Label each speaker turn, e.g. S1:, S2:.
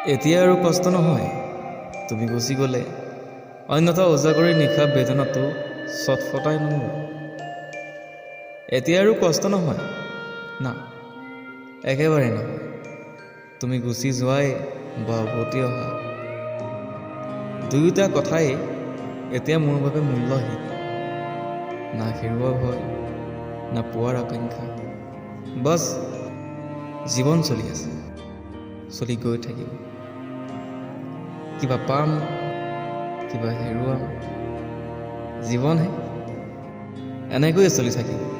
S1: এতিয়া আৰু কষ্ট নহয় তুমি গুচি গ'লে, অন্যথা উজাগৰী নিশা বেদনাটো ছটফটাই নমৰোঁ। এতিয়া আৰু কষ্ট নহয়, না, একেবাৰে নহয়। তুমি গুচি যোৱাই বা উভতি অহা, দুয়োটা কথাই এতিয়া মোৰ বাবে মূল্যহীন। না হেৰুৱা ভয়, না পোৱাৰ আকাংক্ষা। বাছ, জীৱন চলি আছে, চলি গৈ থাকিব। কিবা পাম, কিবা হেৰুৱাম, জীৱনহে, এনেকৈয়ে চলি থাকিব।